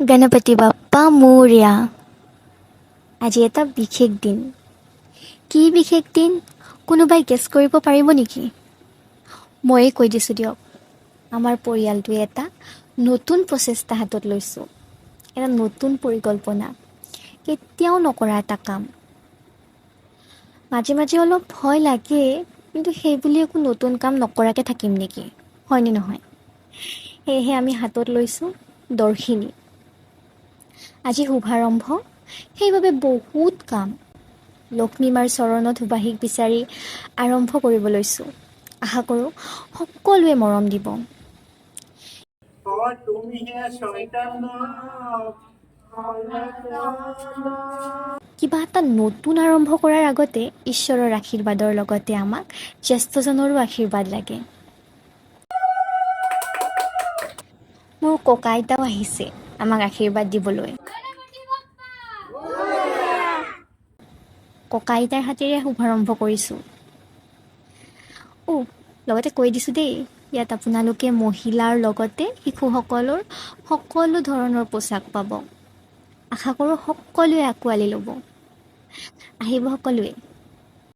গণপতি বাপ্পা মোৰয়া। আজি এটা বিশেষ দিন। কি বিশেষ দিন কোনোবাই গেছ কৰিব পাৰিব নেকি? ময়ে কৈ দিছোঁ দিয়ক। আমাৰ পৰিয়ালটোৱে এটা নতুন প্ৰচেষ্টা হাতত লৈছোঁ, এটা নতুন পৰিকল্পনা, কেতিয়াও নকৰা এটা কাম। মাজে মাজে অলপ ভয় লাগে, কিন্তু সেইবুলি একো নতুন কাম নকৰাকৈ থাকিম নেকি, হয়নে নহয়? সেয়েহে আমি হাতত লৈছোঁ দৰ্শিনী। আজি শুভাৰম্ভ, সেইবাবে বহুত কাম। লক্ষ্মী মাৰ চৰণত সুবাসিক বিচাৰি আৰম্ভ কৰিব লৈছোঁ। আশা কৰোঁ সকলোৱে মৰম দিব। কিবা এটা নতুন আৰম্ভ কৰাৰ আগতে ঈশ্বৰৰ আশীৰ্বাদৰ লগতে আমাক জ্যেষ্ঠজনৰো আশীৰ্বাদ লাগে। মোৰ ককা আইতাও আহিছে আমাক আশীৰ্বাদ দিবলৈ। ককা আইতাৰ হাতেৰে শুভাৰম্ভ কৰিছোঁ। অ', লগতে কৈ দিছোঁ দেই, ইয়াত আপোনালোকে মহিলাৰ লগতে শিশুসকলৰ সকলো ধৰণৰ পোচাক পাব। আশা কৰোঁ সকলোৱে আঁকোৱালি ল'ব। আহিব সকলোৱে।